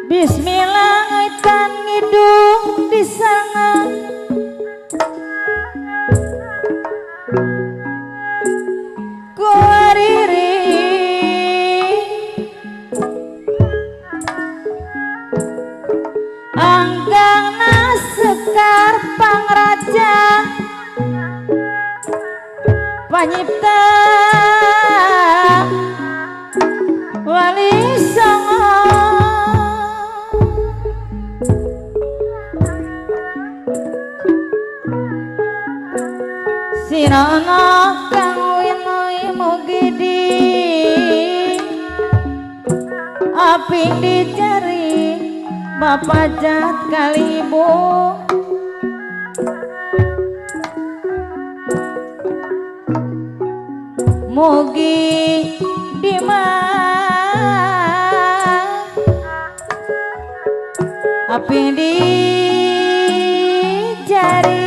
Bismillah ngaitan ngidung disanga kuariri anggangna sekar pangraja panyipta wali songo. Sirana kang winui mugi di aping dicari bapak jat kalibu mugi di aping dicari.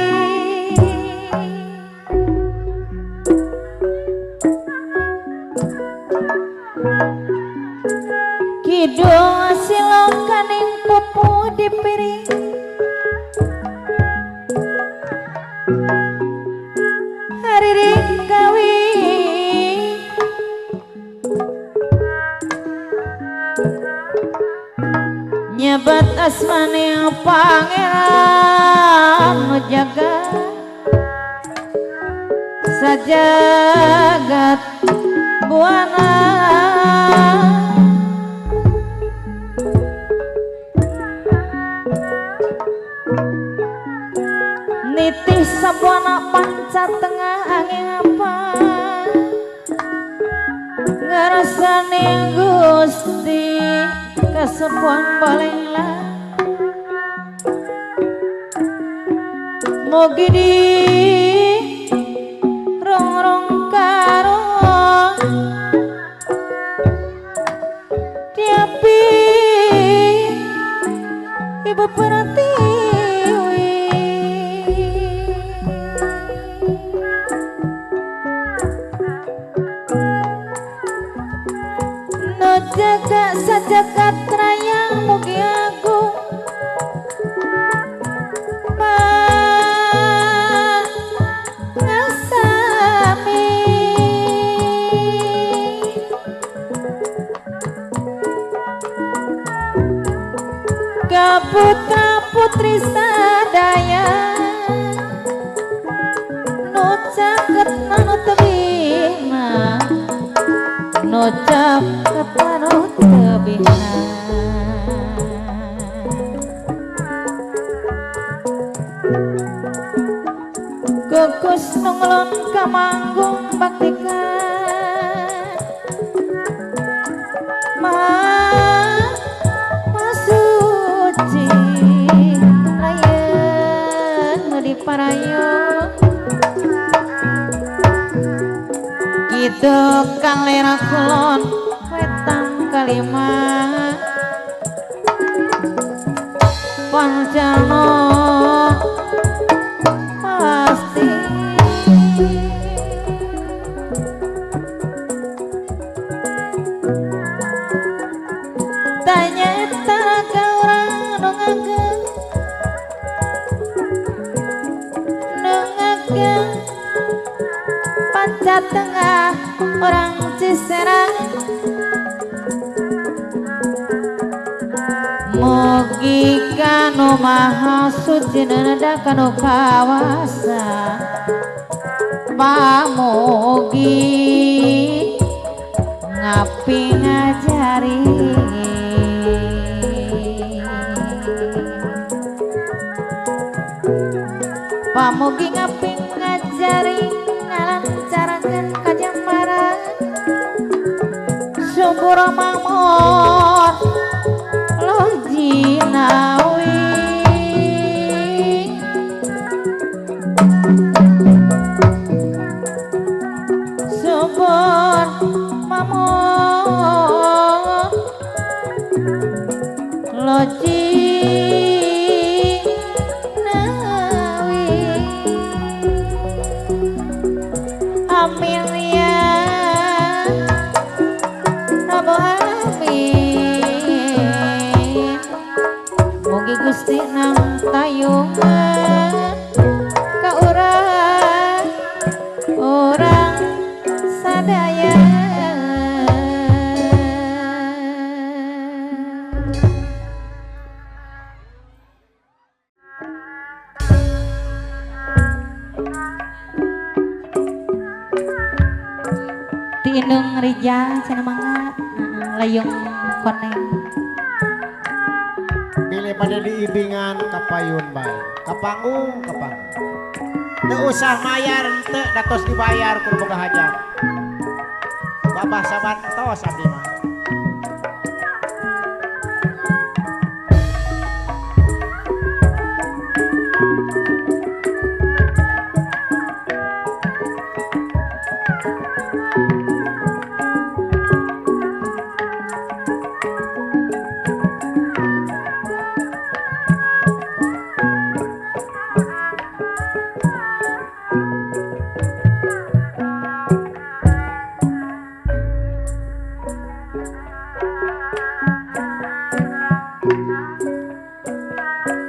Kidung silokaning pupu di piring hariring gawi nyebat asmane pangeran nu jaga sajagat buana. Nitih sabuana panca tengah angin apa ngerasane Gusti kasepuan balenglah mugi di rong-rong karo diapi ibu pertiwi. Jaga sajagat raya mugi aku pangasami ka putra putri sadaya nu caket nu tebihna nu caket nu tebihna. Kukus nunglon kamanggung baktikan masuci layan di parayo gitu kalera kulon wetan kalima pancano pasti. Tanya eta ka urang nu ngageng nu ngageng panca Tengah orang Ciserang mugi kanu maha suci neda kanu kawasa pamugi ngapi ngajari pamugi ngapi ngajari ngalancarakeun kajembaran subur makmur jinawi subur mamur loji nawi amin ya rabbal alamin. Mugi Gusti nang tayungan ka urang urang sadaya. Ti Indung Rijal cenah mangga layung koneng. Pilih pada diibingan kapayun bae, kapanggung kapanggung. Teu usah mayar henteu datos dibayar kudu boga hajat. Babah sabantos abdi mah.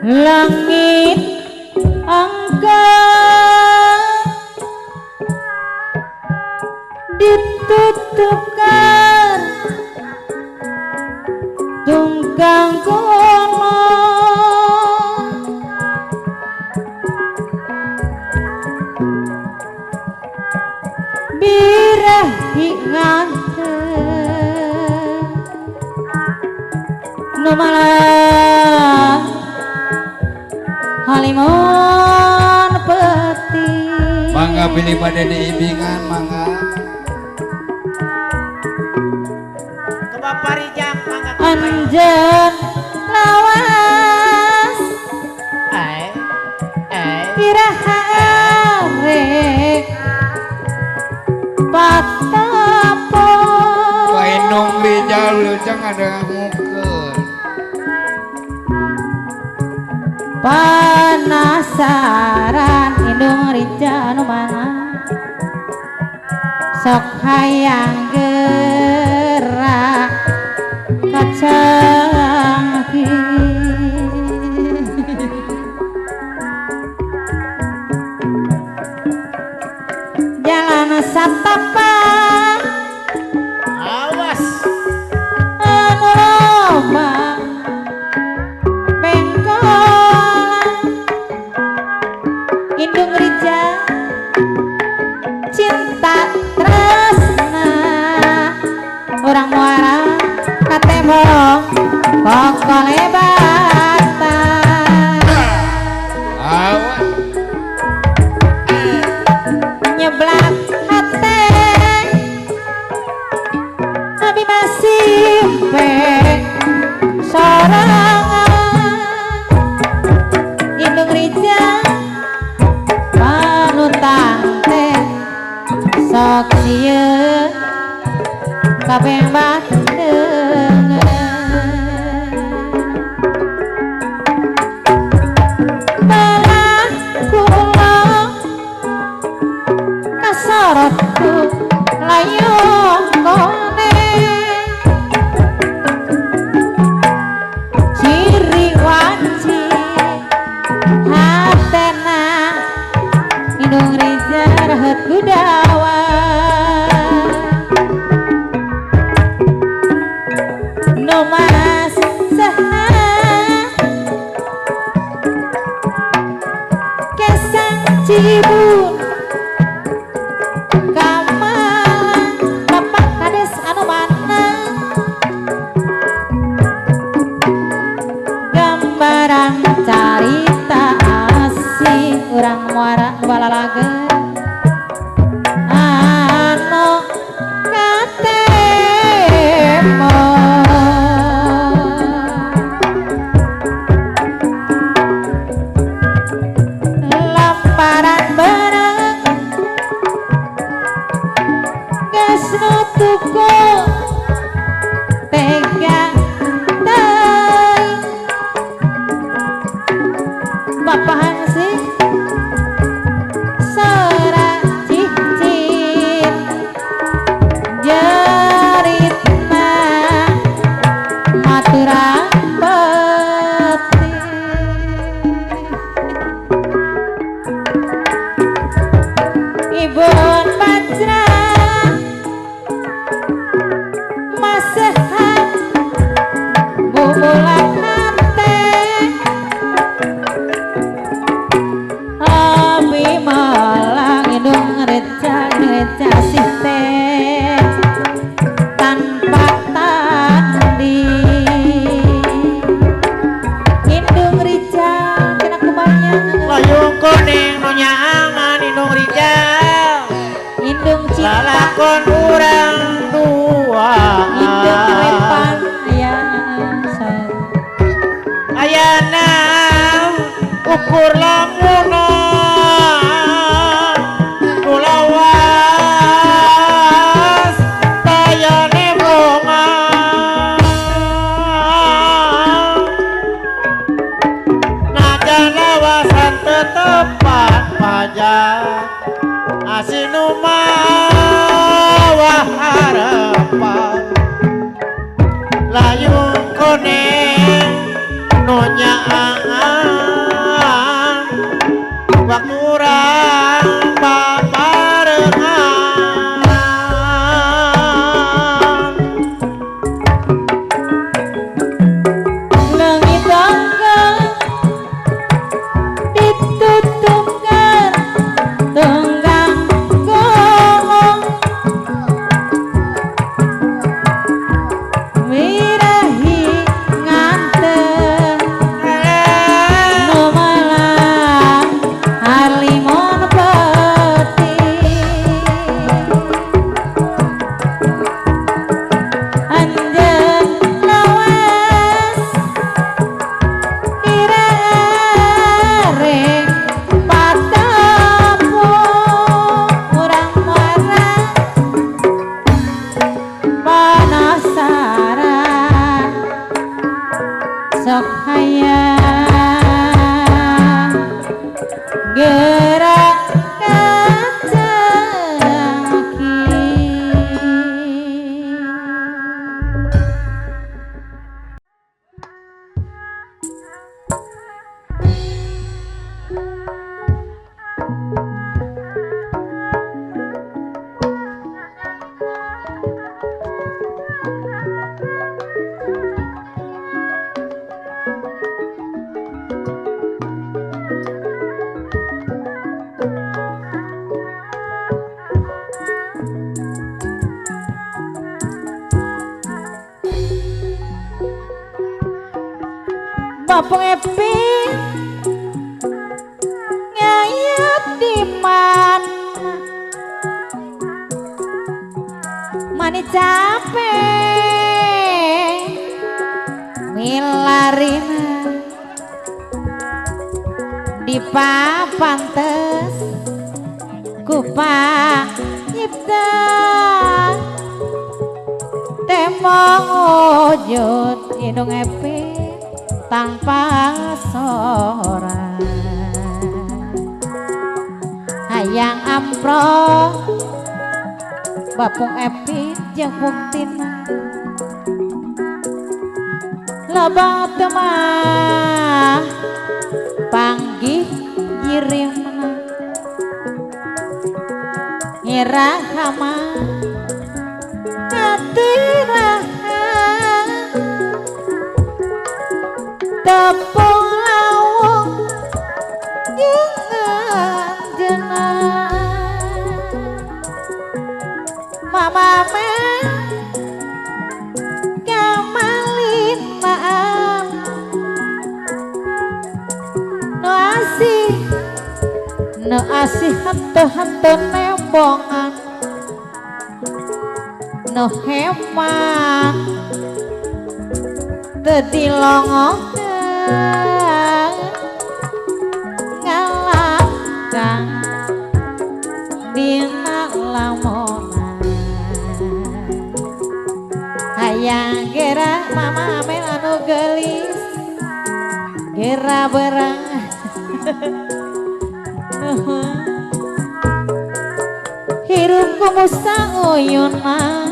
Langit angka ditutupkan tungkang kono birah ingante nu malah halimun peti. Mangga pilih pada diibingan mangga. Ke Bapak Rijang mangga. Anjen lawas iraha arek patapo. Ka Indung Rijal leucang ada ngukeun. Penasaran Indung Rijal nu mana sok hayang gerak kacangki jalan satapak awas anu loba bengkolan. Indung Rijal cinta tresna orang muara katembong kokolebatan awas nyeblak hate abi masih pek sorangan. Indung Rijal panutan teh sok sieun kabeh batengan. Belah kula kasorot ku layung koneng ciri wanci hatena Indung Rijal rahet gudawa. urang muara balalaga anu katemo lamparan barang geus nutuku tega teuing bapahan sih sora cicit jeritna maturang peti ibun bajra masehan bubulak hate abi malang indung reca reca siste tanpa tandi indung rica kena kumanya Layung kuning nu nyaangan indung Rijal indung cinta lalakon urang dua indung wepan aya ayana ukur lamuna nu lawas tayane bunga najan lawasan tetepan pajak asinu mawah harapan layung kuning nu nyaangan waktu urang babarengan leungit tongkol ditutupkan tunggang gomong wirahi nganten nu malang halimon peti anjeun lawas iraring patapo urang muara penasaran sok hayang gerak kacaki. Bapung Epi ngayat di mana mani capek milarina di papantes kupa nyipta temong wujud indung Epi tanpa sora hayang amproh Bapung Epi jeung buktina loba teu mah panggih jirimna ngirahama katiraha tepung lawung jeung anjeunna mama meh kamalinaan nu asih Nu asih henteu-henteu nembongan nu hemat teu dilongokeun ngalangkang dina lamonan hayang gera mama amel anu geulis gera berang hirup ku sauyuna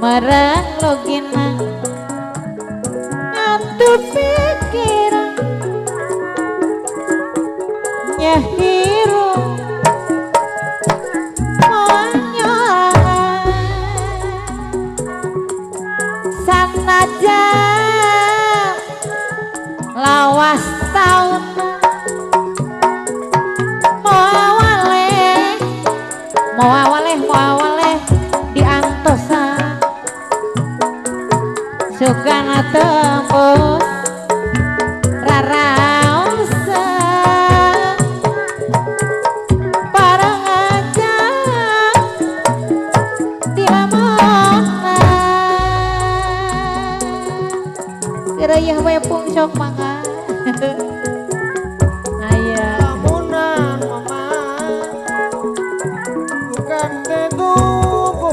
merang logina atuh pikiran nya hirup monyolan sanajan lawas taun moawaleh diantosan sugana tembus raraosan bareng aja dilamonan gereyeh we pungcok mangga aya lamunan mama bukan teguh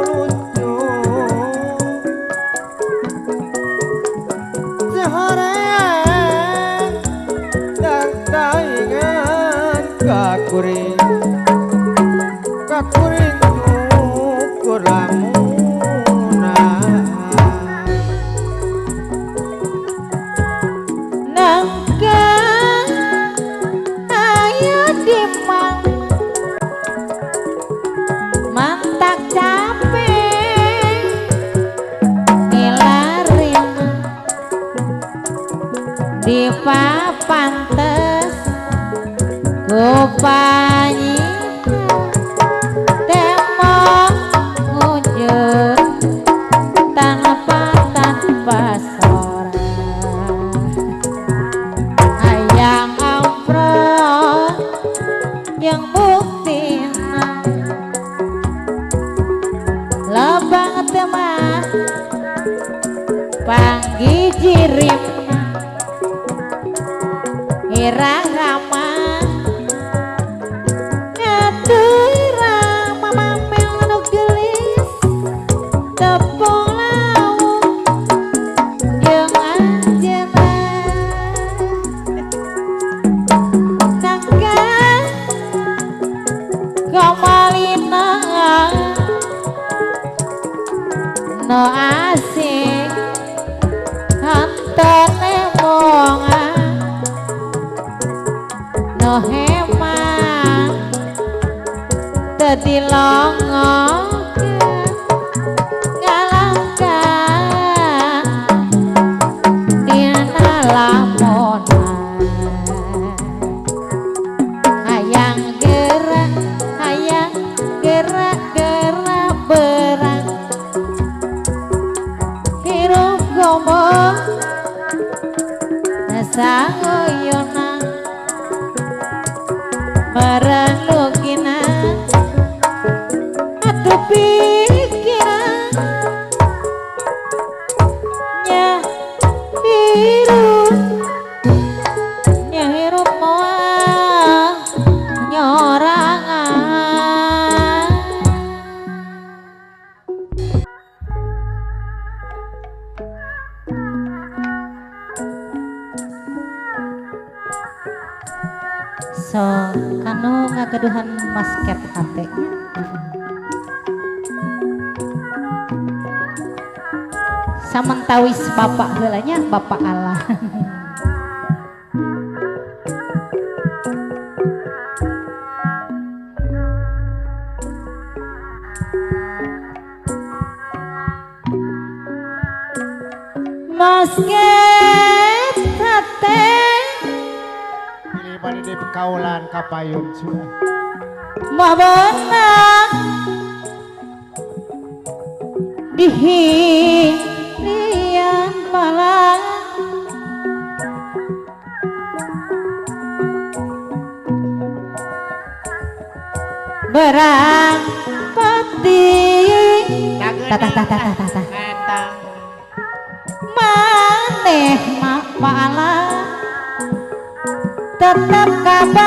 lucu seharian dan taingan kakuring kakuring nukur lamunan nangka aya di mana mantak capek ngilarin di papantes ku panyita tembok ngujur tanpa tanpa sora hayang amprot yang buktina lebang temah panggijirimna irahama ngaturah mamamel anu geulis tepung lauk jeung anjeunna nangka kamalina no asik henteu nembongan no hemat teu dilongokeun ngalangkah dina lamonan hayang gerak gerak berang hirup gombong sanguyuna merang lugina atuh pikiran nya hirup moal nyorangan. So kanu ngagaduhan basket hate samentawis bapak heula nya bapak Allah. Basket hate pilih bade di pekaulan kapayun sudah mah benang dihirian malang Berang penting tah tah tah tah tah tah maneh mah pala tetep kabayang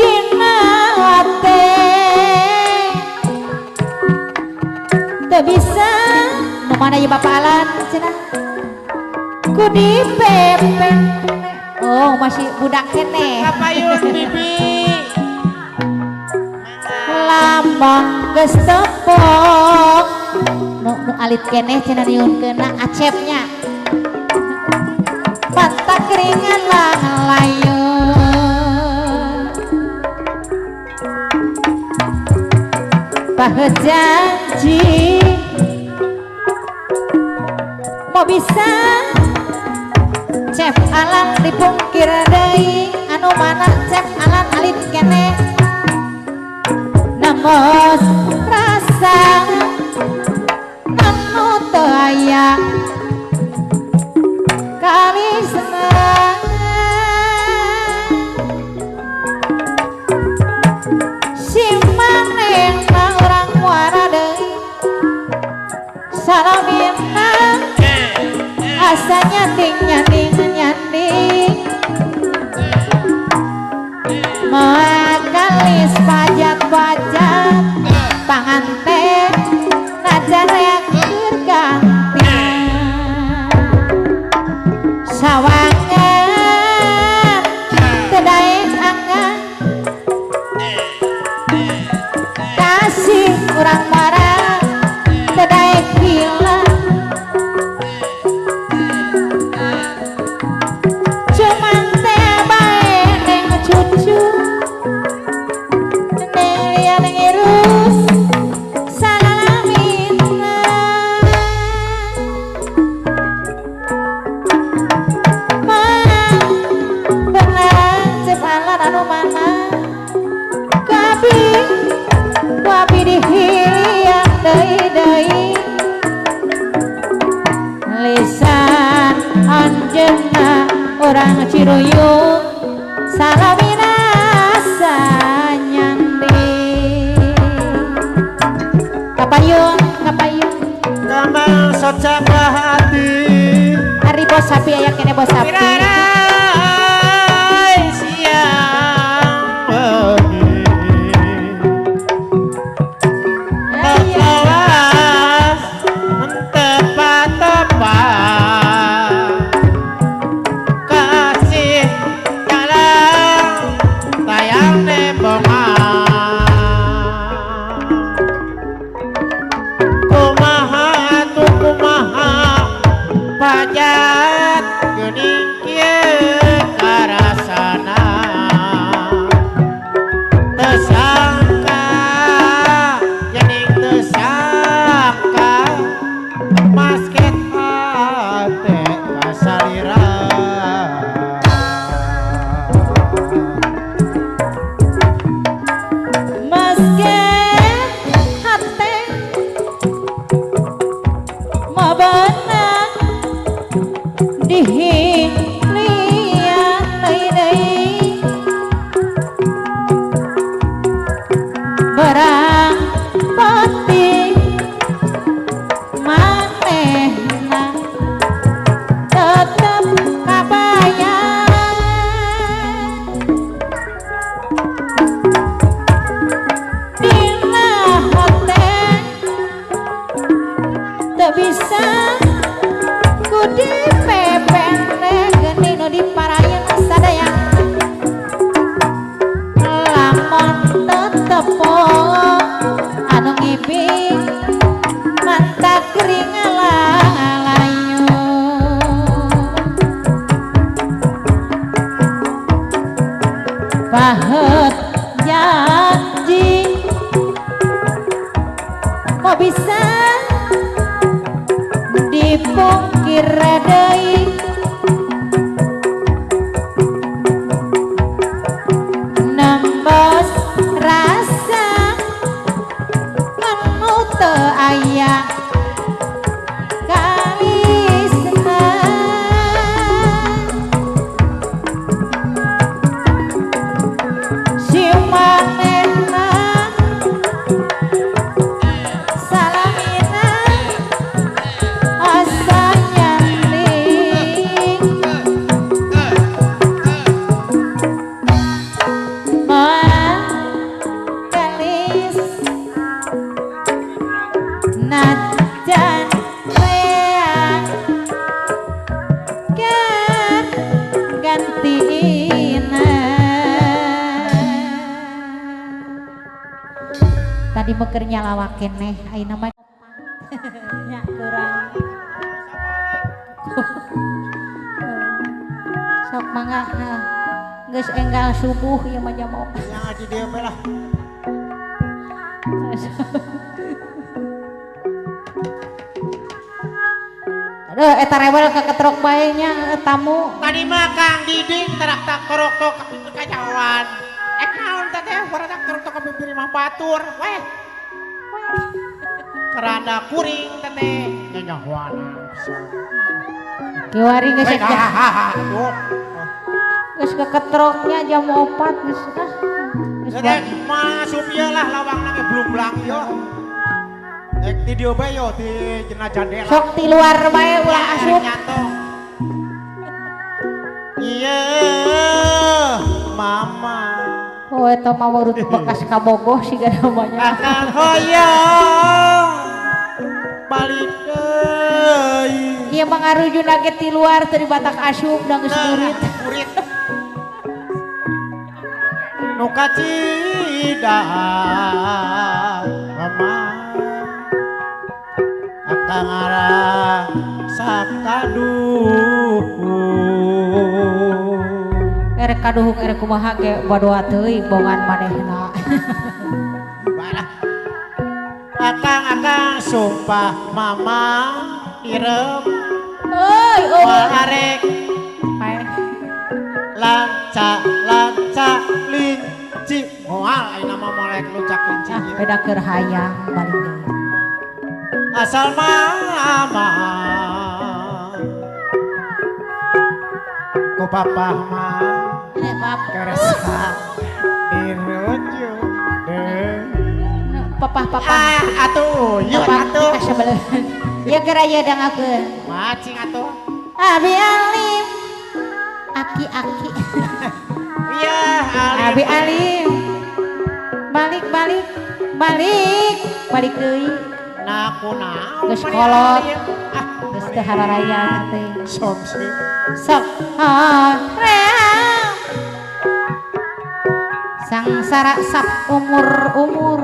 dina hate teu bisa nu mana ieu Bapak Alan cenah ku dipepe. Oh masih budak keneh kapayun bibi lambang geus tepok nu nu alit keneh cenah diunkeunna acepnya mata keringan langlayu paheut janji mau bisa cep alam dipungkir deui anu mana cep alam alit keneh nemos rasa anu teu aya kali seneng si manehna urang muara deui salamina asa nyanding nyanding nyanding makalis pajat pajat panganten najan reakir ganti sawangan teu daek angan kasih urang marah teu daek hilang cuman teh bae neng cucu neng liya neng irus salalamina mah beneran cep alan anu mana ku abi dihiliang deui deui lisan anjeunna orang Ciruyung salamina sanyandi kapayung kapayung Kamal socapa hati ari bos sapi aya kene bos sapi Mirarai siang wengi Tetelas tepat-tepat kasih dalam tayang nembongan kumaha tuh kumaha pajat geuning kieu karasana teu sangka geuning teu sangka basket hate kasalira meski hate mabenang dihilian deui barang pati manehna tetep kabayang dina hate teu bisa ku dipepene geuning nu diparayeun sadaya lamun tetep anu ngibing manta kering ngalayu paheut janji mau bisa dipungkir deui nembos rasa anu teu aya kali mah keur nyalawak keneh ayeuna mah nya kurang. Sok mangga geus enggal subuh ieu mah jam 4. Yang ngaji dieu we lah. Aduh eta rewel keketrok bae nya tamu. Tadi mah Kang Diding tarak tak torok tok kajauhan. Ek naon teh teh baratak torok tok ka mah batur weh. Keranda kuring teh teh nyanyahuana. Kiwari geus geus keketroknya jam 4 geus ah. Geus masuk ieu lah lawangna ge blumblang ieu. Ek ti dieu bae yo ti cenah jandela. Sok ti luar bae ulah asup. Iya mama. Oh eta mah warut bekas kabogoh siga namanya. Akang hoyong balik deui. Ieu mah ngarujuna ge ti luar teu dibatak asup da geus murid. Murid. Nu kacida mama. Akang ngarasa kaduhung. Erek kaduhung erek kumaha ge badoa teuing bongan manehna. Balah. Akang-akang sumpah mama irem. Euy euy. Moal arek. Lanca lanca linci. Moal ayeuna mah moal rek luncak linci. Ah beda keur hayang balik deui. Asal mama ku papa mah kerasa dirujuk deui. Papa-papa ah atuh yuk atuh ya geura ieu dangakeun macing atuh Abi Alim aki-aki iya Alim Abi Alim balik balik balik balik deui. Nah kunaon geus kolot geus teu hararaya teh somse sok hoream sangsara sap umur-umur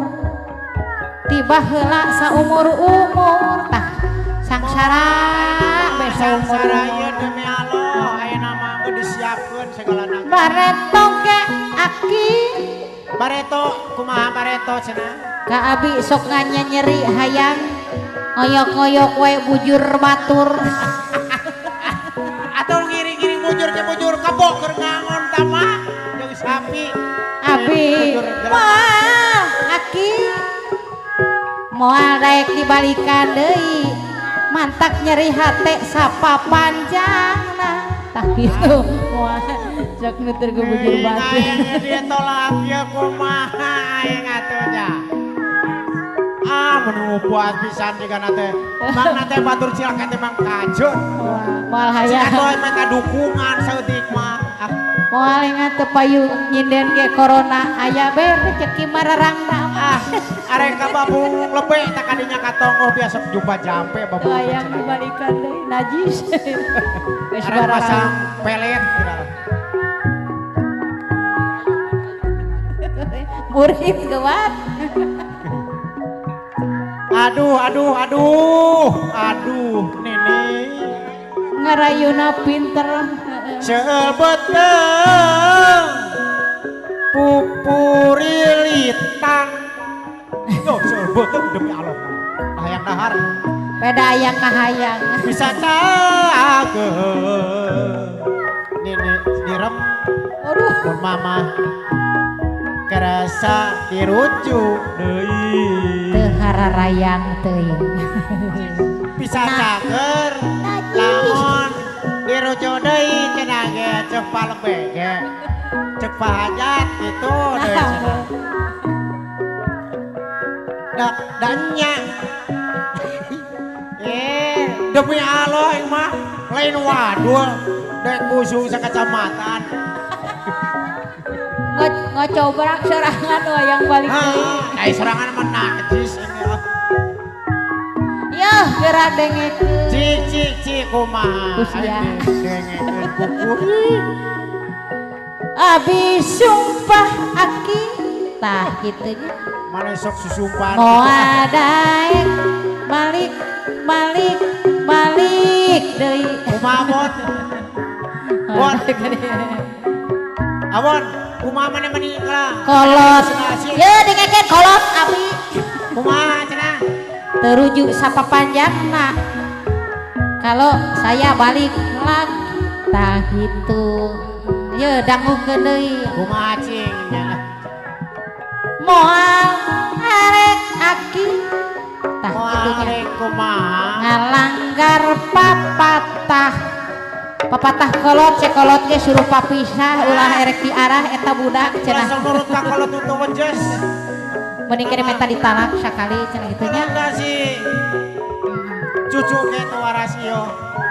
tiba heula saumur-umur tah sangsara bae sangsara ieu demi Allah ayeuna mah geus disiapkeun sagalana bareto ge aki bareto kumaha bareto cenah ka abi sok nganyeri hayang ngoyok-ngoyok we bujur batur atau ngiring-ngiring bujur ke bujur kebo keur ngangon tama jeung sapi abi wah aki moal daek dibalikan deui mantak nyeri hate sapa panjangna tah kitu moal sok nutur ke bujur batur aing ditolak ieu kumaha aing atuh nya. Ah, menunggu puas pisan jigana teh. Mang teh batur cilaka teh mang kajut. Moal hayang. Atuh minta dukungan saeutik mah. Moal ingat teu payu nyinden ge corona aya bae rezeki mararangna. Ah, arek ka babung lebe tak kadinya ka tonggoh biasa jumpa jampe babung. Hayang dibalikan deui najis. Geus arek pasang pelet Murid gawat. Aduh, aduh, aduh, aduh, nenek. Ngarayuna pinter. Seueur beuteung pupurilitan. Yo, seueur beuteung demi Allah. Hayang dahar. Beda hayang kahayang. Bisa cageun. Nenek direm. Aduh. Mun mama kerasa dirujuk deui. Teu hararayang teuing. Bisa cager lamun dirujuk deui cenah ge ceuk palebe ge. Ceuk pahajat kitu deui cenah. Da da nya. Demi Allah aing mah lain wadul dek busung sakacamatan. Ngocobrak serangan wayang balik deui. Ai serangan mah najis ini ah. Yeuh geura dengekeun. Cik cik cik kumaha. Dengekeun kukuring. Abi sumpah aki tah kitu nya. Mana sok susumpan. Moal daek balik balik balik deui. Kumaha Bon? Bon. Awon, kumaha maneh meni kalah? Kolot. Ye dingeken kolot abi. Kumaha cenah? Terujuk sapapanjangna. Kalau saya balik lagi tah gitu. Ye dangukeun deui. Kumaha cing nya? Moal arek aki tah kitu nya. Kumaha? Ngalanggar papatah. Papatah kolot cek kolot ge suruh papisah ulah erek diarah eta budak cenah. Langsung nurut ka kolot tutu wejes. Mending kene menta ditalak sakali cenah kitu nya. Si cucu ke teu waras ieu.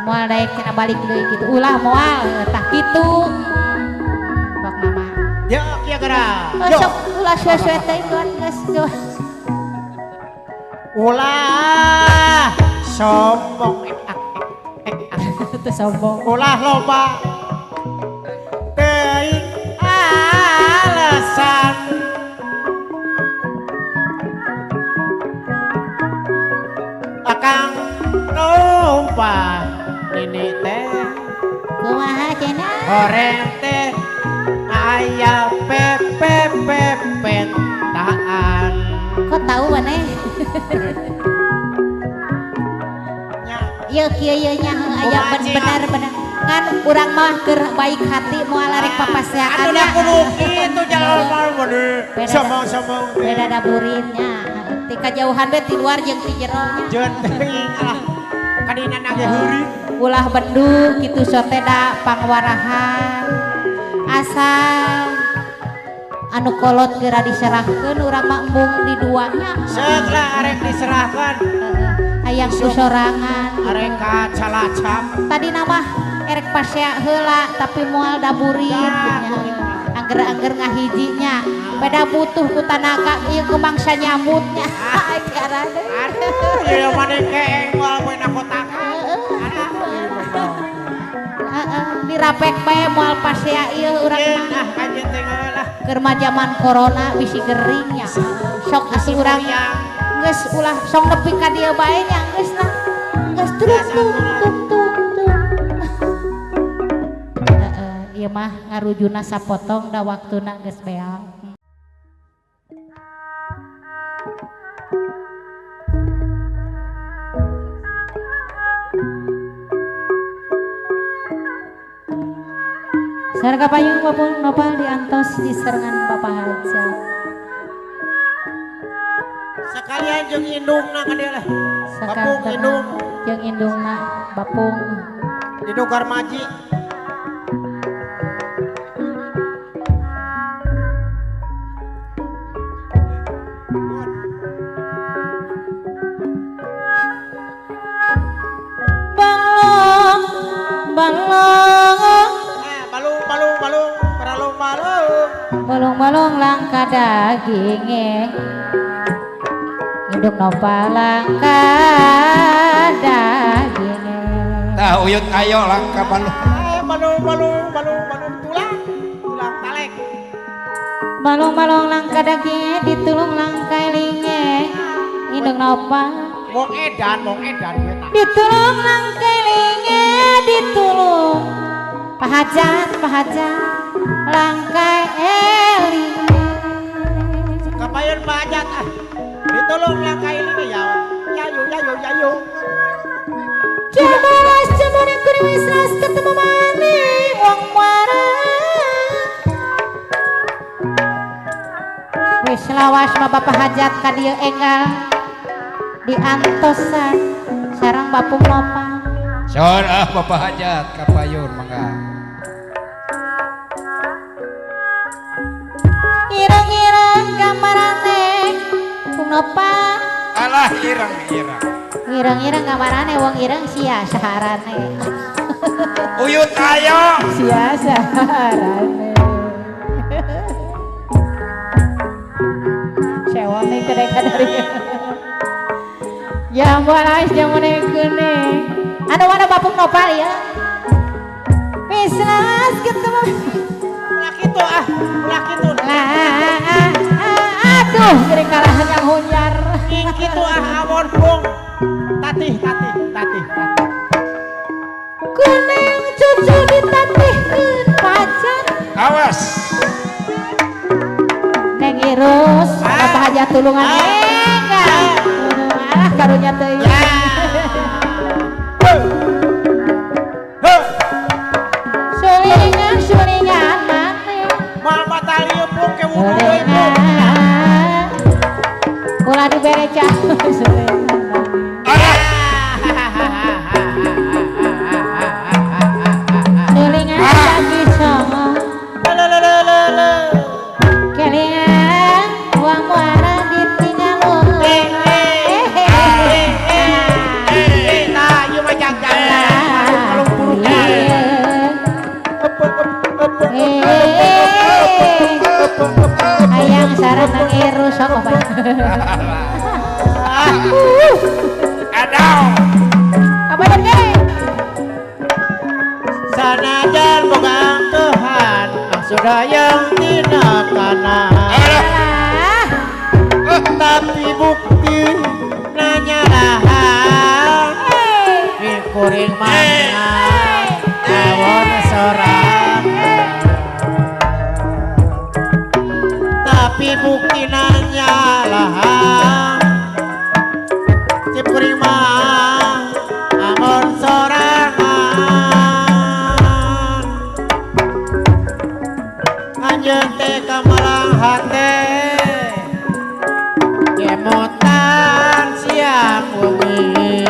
Moal daek cenah balik deui kitu. Ulah moal tah kitu. Bak nama. Yo kieu geura. Yo. Sok ulah suwe-suwe teuing geus geus. Ulah sombong teu sombong. Ulah loba teuing alasan. Akang numpah nini teh kumaha cenah? Horeng teh aya PPP pentaan. Kok tahu maneh? Ieu kieu ieu nya aya bener-bener kan urang mah keur baik hati moal arek papaseaan. Atuh da kudu kitu jalan mah bener. Sombong-sombong beda da burinnya. Ti kajauhan we ti luar jeung ti jero nya. Jeun teuing lah. Kadina ge heureuy. Ulah bendung kitu sote da pangwarahan. Asal anu kolot geura diserahkeun urang mah embung di duanya. Seuk lah arek diserahkeun. Hayang ku sorangan. Arek ka calacap. Tadi nama erek pasea heula tapi moal daburin. Angger-angger ngahijinya. Beda butuh ku tanaga ieu ku mangsa nyamutnya. Aduh, ieu maneh keeng moal poe na kotakan. Heeh, dirapek bae moal pasea ieu urang mah. Nah, anjeun teh lah. Keur mah jaman corona bisi gering nya. Sok asuh urang geus ulah sok nepi ka dieu bae nya geus lah. Geus tung tung tung tung. Heeh, ieu mah ngarujuna sapotong da waktuna geus beak. Sarga payung Bapung Nopal diantos di serangan Bapak Haja. Sekalian jeung indungna ka dieu lah. Bapung indung. Jeung indungna Bapung. Indung Karmaji. Balong, balong. Balung, balung, balung. Balung-balung langka daginge. Indung Nopal langka daginge. Tah uyut ayo langka balung. Balung, balung, balung, balung tulang, tulang talek. Balung-balung langka daginge ditulung langka elinge. Indung Nopal. Wong edan we. Ditulung langka elinge, ditulung. Pahajat, pahajat, langkai eling. Kapayon pahajat ah. Ditolong langkai eling ya. Yayu, yayu, yayu. Jamaras, jamane kuring wis ras ketemu maning wong waras. Wis lawas mah Bapak Hajat ka dieu enggal diantosan sareng Bapung Nopal. Sor ah Bapak Hajat kapayun mangga. Ireng-ireng gambarane Pung Nopal. Alah ireng-ireng. Ireng-ireng gambarane wong ireng sia saharane. Uyut ayo. Sia saharane. Sewone kedeka dari. Ya bolas jamune kuning. Anu mana Bapung Nopal ya? Wis ketemu. Ulah kitu ah, ulah kitu. Lah, aduh. Gering karahan yang hunyar. Kitu ah awon pung. Tatih tatih tatih tatih. Kuning cucu ditatihkeun pacar. Awas. Neng Irus, apa aja tulungan enggak. Alah karunya teuing. Sulingan sulingan maneh. Moal batal ieu pung ke wudu deui pung. Ulah dibere cah. Sulingan lagi songo. Kelingan uang muara ditinggal. Nah, ieu mah jangkang. Hayang sareng Nang Irus sok obat. Adau. Kabadan ge. Sanajan boga angkehan, sudah yang tina kana. Tapi bukti nanya lahan. Kuring mana awon sorang. Tapi bukti nanya lahan. Cip kuring mah awon sorangan. Anjeun teh kamalang hate kemotan siang wengi.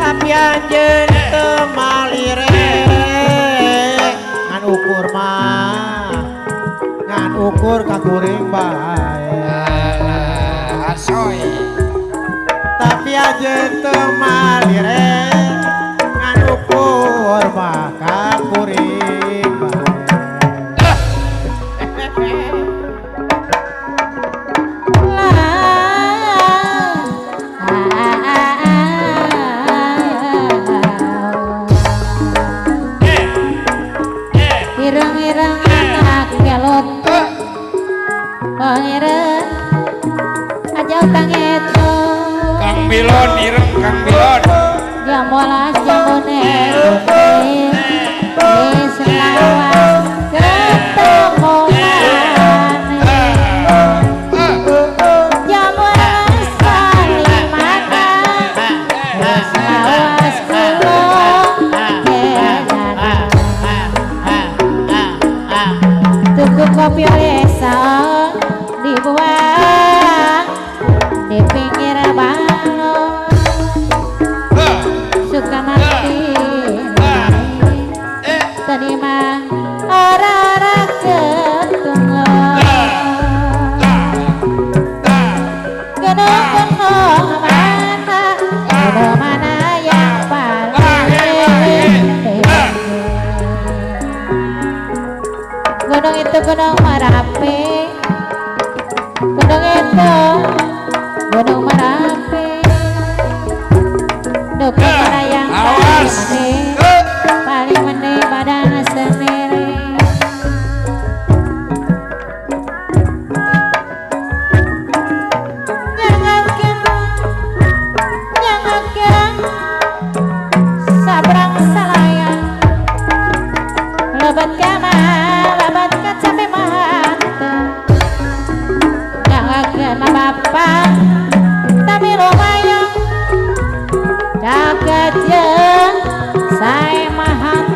Tapi anjeun teu malire ngan ukur mah ngan ukur ka kuring bae. Alah asoy. Tapi anjeun teu malire ngan ukur mah ka kuring bae. Ireng-ireng anak kelot pangireng aja utang itu Kang Milon ireng Kang Milon jam 12 jambone wis lawas ketemu maneh jam 12 salimatan wis lawas kula tuku kopi oleh sang dibuang di pinggir balon suka mati tadi mah ora-ora ketunggal gunung-gunung mana gunung mana yang paling tinggi. Gunung itu gunung Merapi, gunung itu gunung Merapi. Dukun mana yang paling mene, paling mene badan sendiri. Nyangakeun, nyangakeun, sabrang salayang, lebat kamar. Lebat kacape mata nyangakeun bapak tapi lumayan caket jeung sae mahan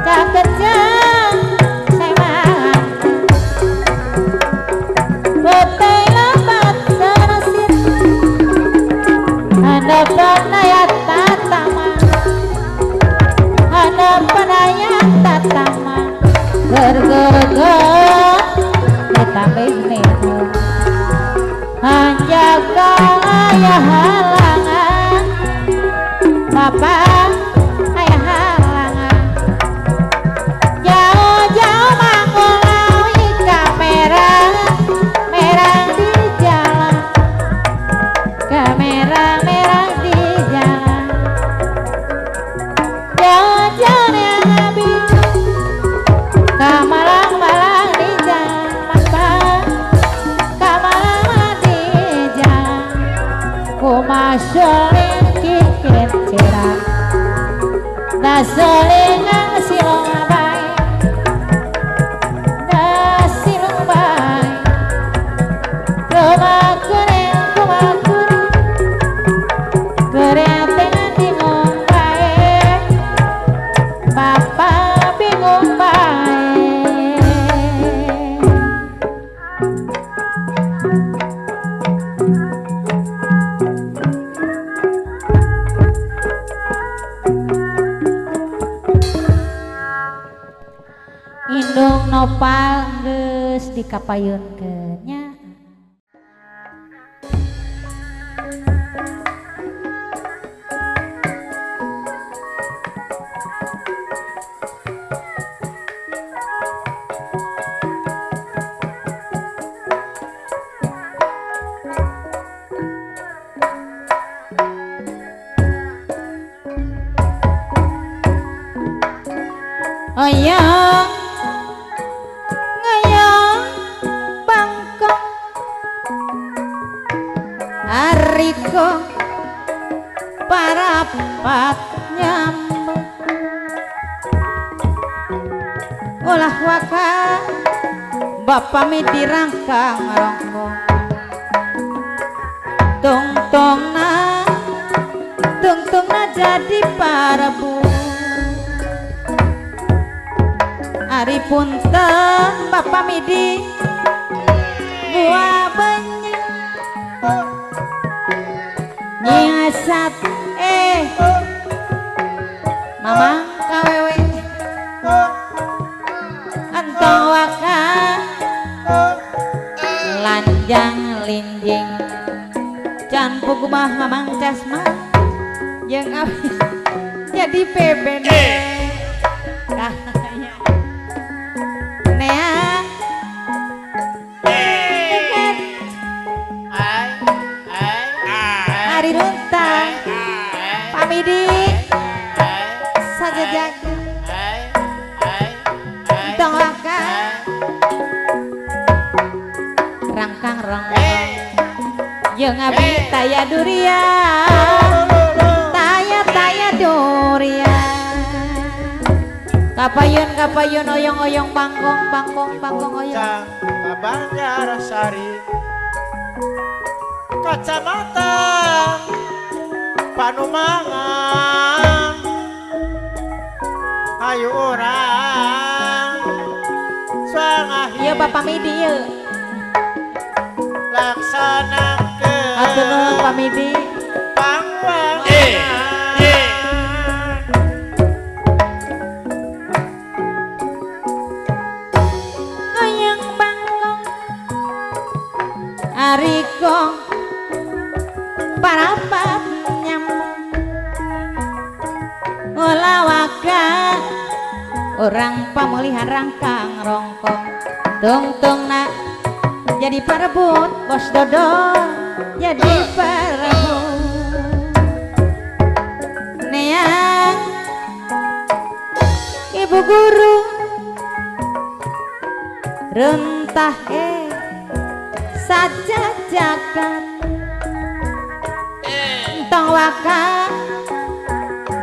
caket jeung sae mahan putih lebat tersit hanapan aya tatama hanapan aya tatama gergeger ditambah nehu hanjaga ayah halangan bapak ayah halangan jauh-jauh mangulawi kamera merah di jalan kamera merah di jalan jauh-jauh yang habis kamalang-malang di jalan. Dasoling kikit cerah dasolingan silong bae dasilong bae kumakuren kumakur keretengan bingung bae bapak bingung bae. Indung nopal geus dikapayunkeun nya. Oyong ngayong bangkong ariko parapat nyambung ulah waka bapa mi dirangkang rongkong tungtungna tungtungna jadi parabu. Ari punten Bapak Midi buah banyak nyiasat mamang kawewe entong waka lanjang linjing can pugumah mamang casma jeung abi jadi PBD. Neang hari runtah pamidi saja jaga tong waka rangkang rongkong jeung abi taya durian taya taya durian kapayun kapayun oyong oyong bangkong bangkong bangkong oyong Banjarsari kacamata Panumangan ayo orang sangahi. Iya Bapak Midi ieu laksanakeun. Hatur nuhun Pak Midi. Goyang bangkong ariko parapat nyambung ulah waka orang pamulihan rangkang rongkong tungtungna jadi parebut bos dodol jadi parebut neang ibu guru rentah saja jagat entong waka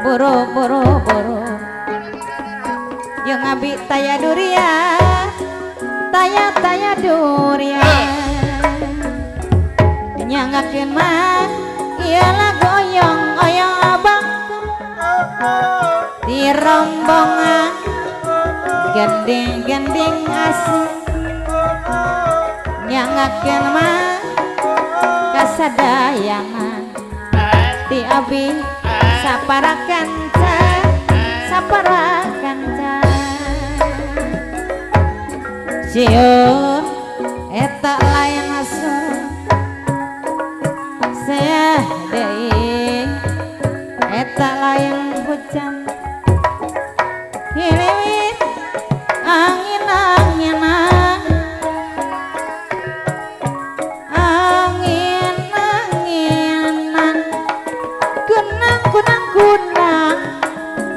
boro boro boro jeung abi taya durian taya taya durian nyangakeun mah ieu lagu oyong oyong abang di rombongan gending-gending asing nyangakeun mah kasadayana ti abi sapara kanca sapara kanca sieun eta lain asuh seah deui eta lain hujan hiliwit angin-anginan angin-anginan kunang kunang kunang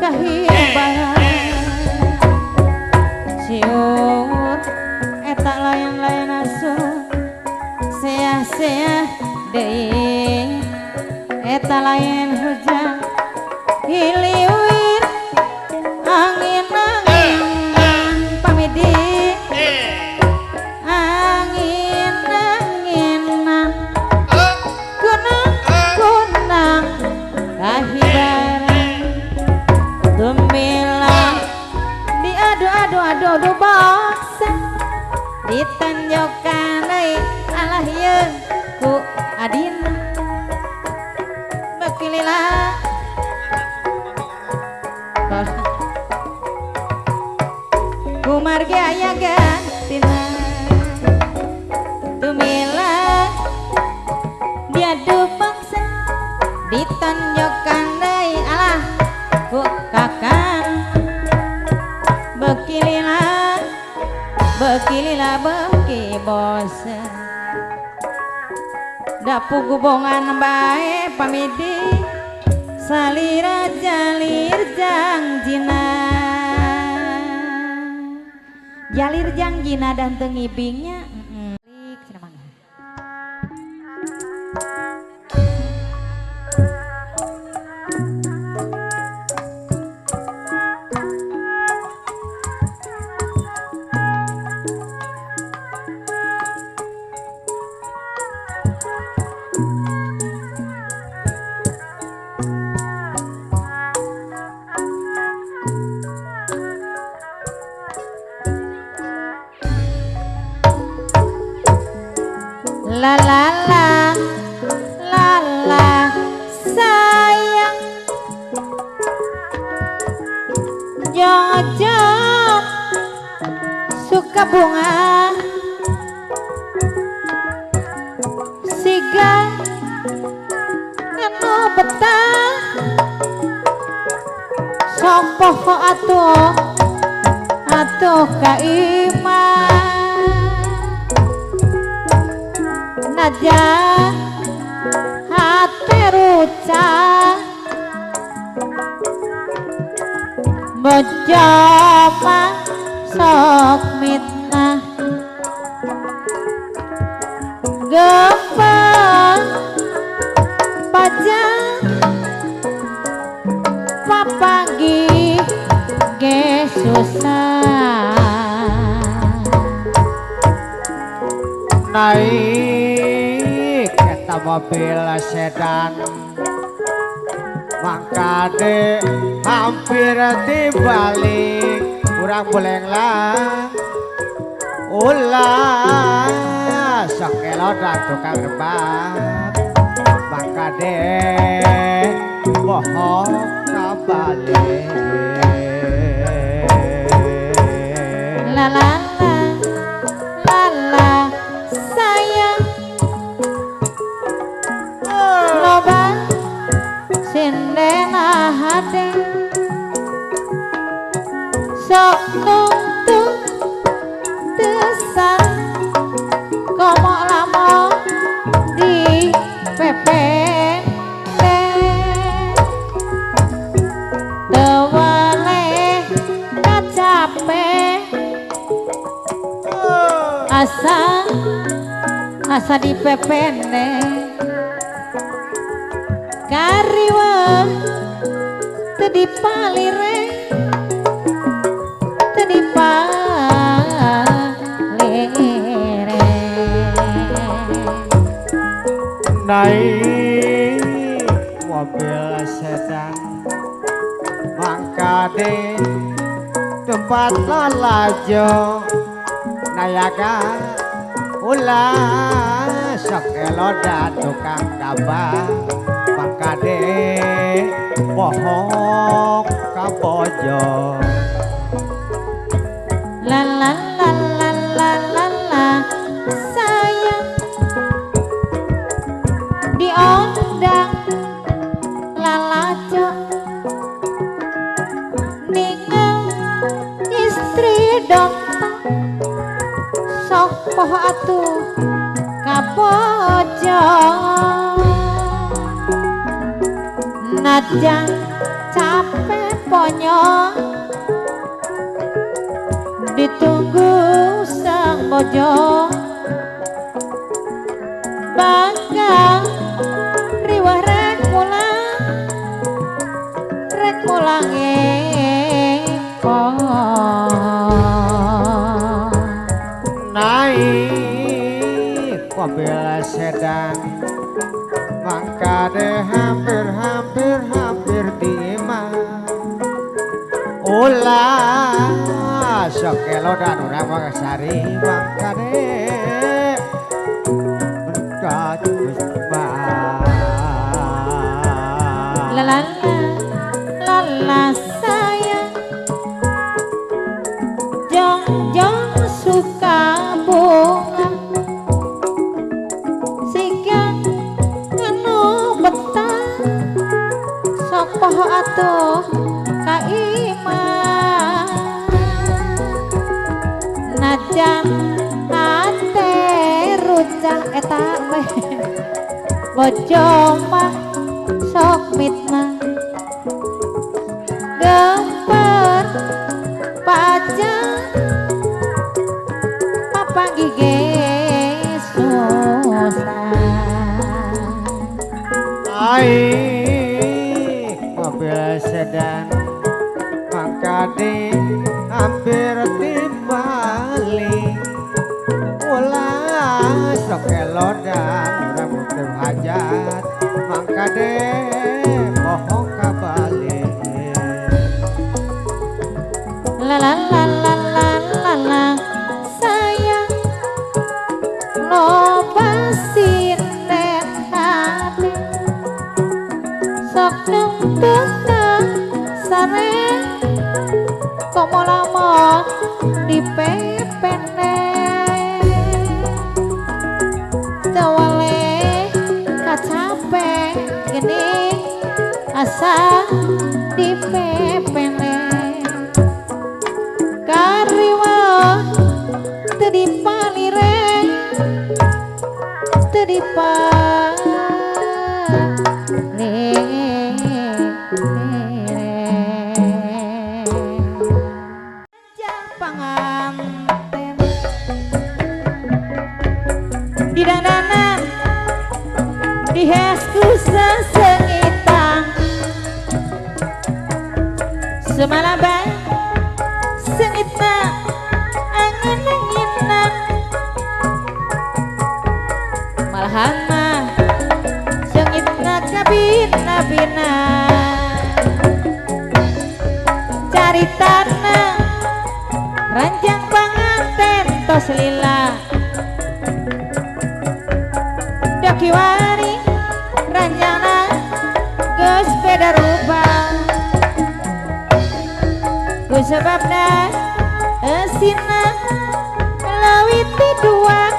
kahibaran siur eta lain-lain asuh seah-seah deui eta Eta lain hujan hiliwir angin-anginan pamidi angin-anginan kunang-kunang kahibaran tumilang diadu-adu-adu boksa ditanjokan deui alah yeun ku adina bekilila kumargi aya gantina tumila diadu paksa ditonjokan deui alah ku kakang bekilila bekilila beki bosen dapu gubongan bae pamidi salira jalir jangjina jalir jangjina dan teu ngibingnya. La la la la la sayang jangan suka bunga siga anu betah sok poho atuh atuh ka imah naja hate rucah bejama sok mitnah gempang pajang papanggi ge susah naik eta mobil sedan mangkade hampir dibalik kurang bolenglah ulah sok kelodan tukang rebat mangkade bohong kabalik la la la la la sayang loba sindena hate sok nungtung tesan komo lamo di pepende tewaleh kacape asa asa di pepende kariwa teu dipalire teu dipalire naik mobil sedan mangkade tempat lalajo nayaga ulah sok eloda tukang dabah mangkade bohong kabojo la la la la la la la sayang diundang lalajo ningal istri dontong sok poho atuh kabojo najan capek ponyo ditunggu sang bojo bangga riwah rek pulang Mobil sedan mangkade hampir-hampir hampir di imah. Ulah sok kelodan urang mah sari mangkade berkat La la la la sayang jong jong suka bunga siga anu betah sok poho atuh ka imah najan hate rucah eta weh bojo mah sok mitnah gemper pajang papanggih ge susah. Aik mobil sedan mangkade hampir timbali. Ulah sok kelodan urang teu hajat mangkade poho kabali. La la la la la la la sayang loba sinden hati sok nungtuna sare komo lamun dipepene tewale kacape gini asa dipepene kariwa teu dipalire teu dipalire. Panganten di dandanan dihes ku sesengitan semalaban sengitna angin-anginan malahan mah sengitna kabina-bina caritana ranjang panganten tos lila dakiwari ranjana geus beda rupa ku sebabna esina leuwih ti dua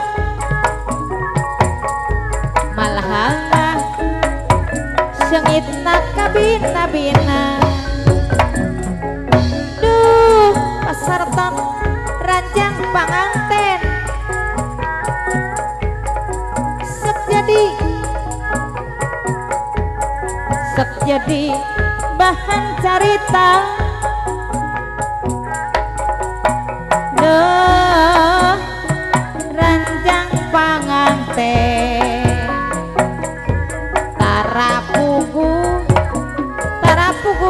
malahan mah sengitna kabina-bina. Duh pasarton ranjang panganten sok jadi bahan carita. Duh ranjang panganten tara pugu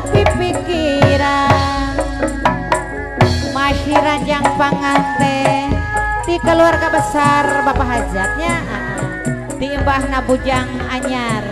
pipikiran masih ranjang panganten di keluarga besar bapak hajatnya di mbahna bujang anyar.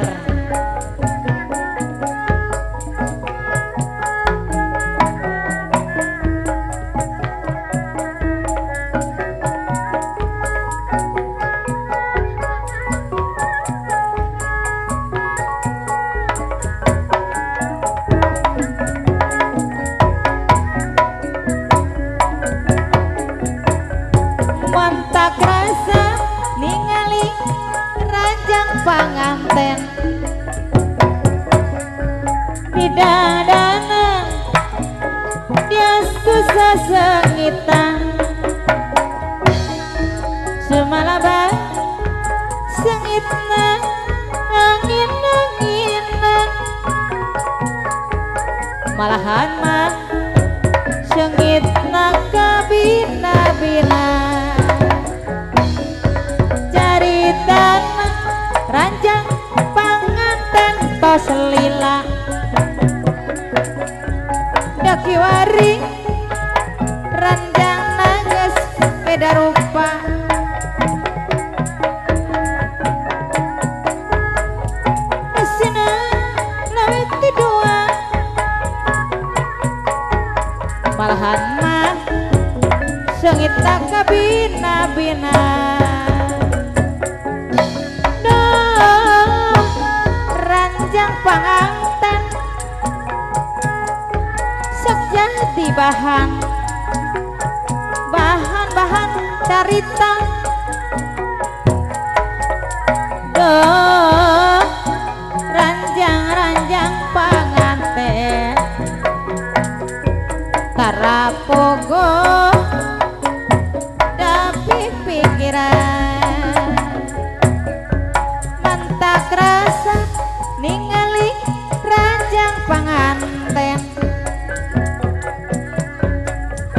Montak rasa ningali ranjang panganten di dadana diasku sesengitan semalaban sengitna angin-anginan malahan mah sengitna kabina-bina caritana ranjang panganten tos lila dakiwari ranjang geus beda rupa. Malahan mah seungit tak kabina-bina. Duh ranjang panganten sok jadi bahan bahan-bahan carita. Duh ranjang-ranjang panganten tarapogo dapi pikiran. Mantak rasa ningali ranjang panganten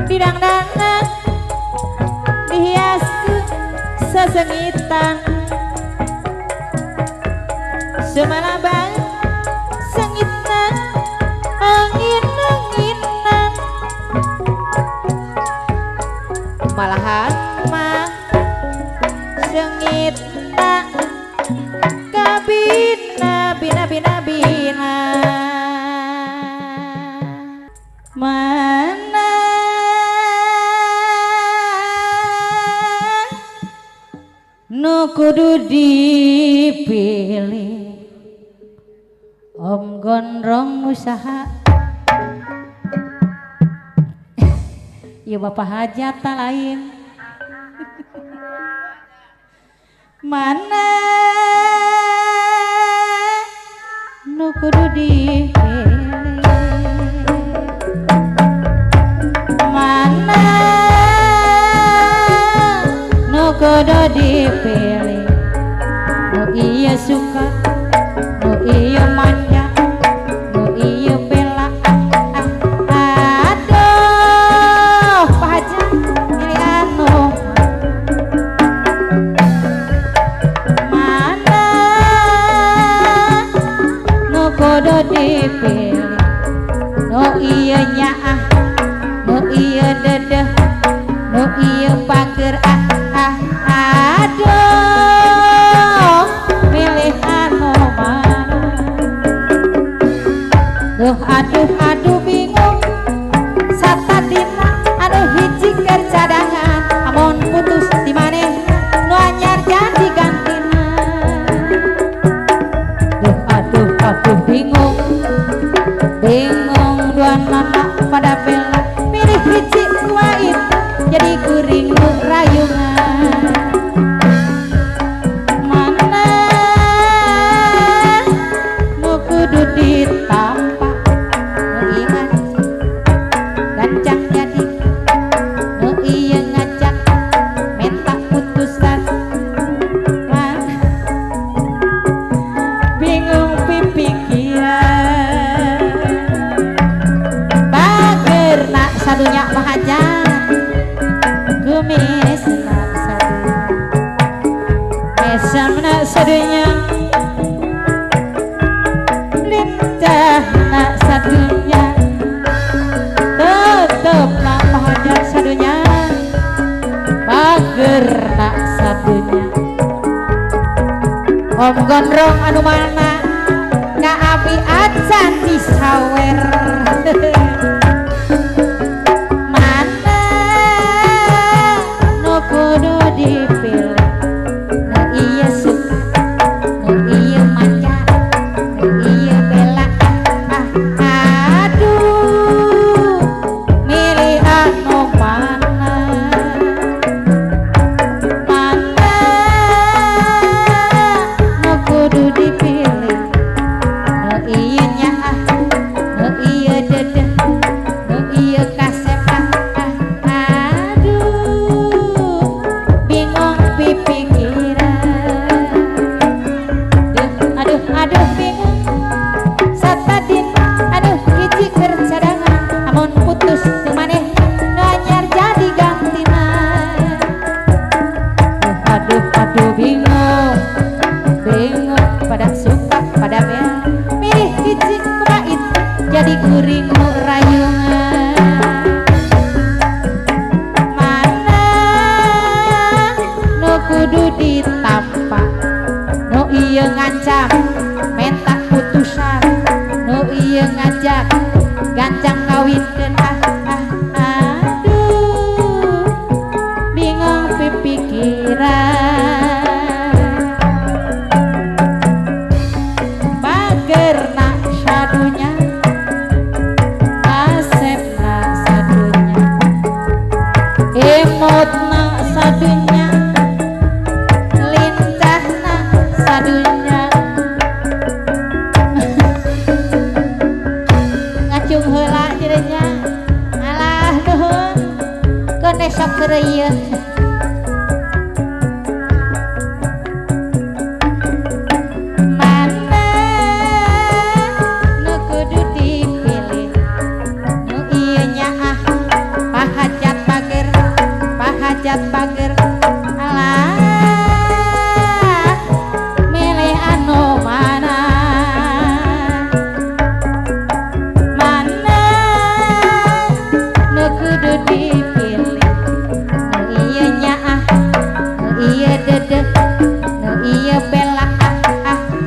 didangdanan dihias sesengitan. Sumalaban sengitna angin-anginan. Malahan mah sengitna kabina bina bina bina. Mana nu kudu dipilih Om Gondrong usaha. Ya bapak hajat tak lain. Mana nu kudu dipilih, mana nu kudu dipilih. Nu iya suka, nu iya manja, nu iya bela. Aduh Pak Haji milih anu mana nu kudu dipilih. Nu iya nyaah, nu iya dedeh, nu iya pager. Ah ah aduh milih anu mana. Duh aduh aduh bingung satadina anu hiji keur cadangan. Amun putus di maneh nu anyar jadi gantina. Duh aduh aduh bingung bingung dua nana pada bela milih hiji dua itu jadi kuring nu rayungan. Mana nu kudu ditampa, nu ingat gancang jadi, nu iya ngajak minta putusan. Mana bingung pipikiran bager nak sadunya mahajat kumis nak sadu mesam nak sadunya lincah nak sadunya tetep nak mahajat sadunya bager nak sadunya. Om Gondrong anu mana ka abi acan disawer. Mana nu kudu dipilih, nu iya suka, nu iya manja, nu iya bela. Ah aduh milih anu mana. Mana nu kudu dipilih, nu iya nyaah, nu iya dedeh, nu iya kasep. Ah aduh bingung pipikiran. Duh aduh aduh bingung satadina aduh hiji keur cadangan. Amun putus teu maneh nu anyar jadi gantina. Duh aduh aduh bingung bingung pada suka pada bela milih hiji kumaha itu jadi kuring nu rayungan. Mana nu kudu ditampa, nu iya ngancam menta putusan, nu iya ngajak gancang kawinkeun. Ah ah we sok heureuyeun. Mana nu kudu dipilih nu ieu nyaah pahajat bager pahajat bager alah milih anu mana mana nu kudu dipilih nu ieu nyaah nu ieu dedeh nu ieu bela ah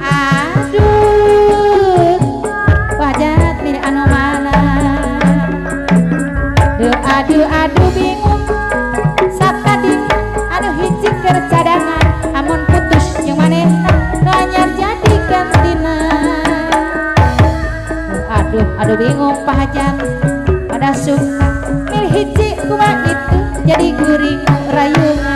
ah aduh pahajat milih anu mana. Duh aduh aduh bingung satading anu hiji keur cadangan amun putus jeung manehna nu anyar jadi gantina. Duh aduh aduh bingung pahajat pada sungkan milih hiji kumaha itu jadi kuring rayungan.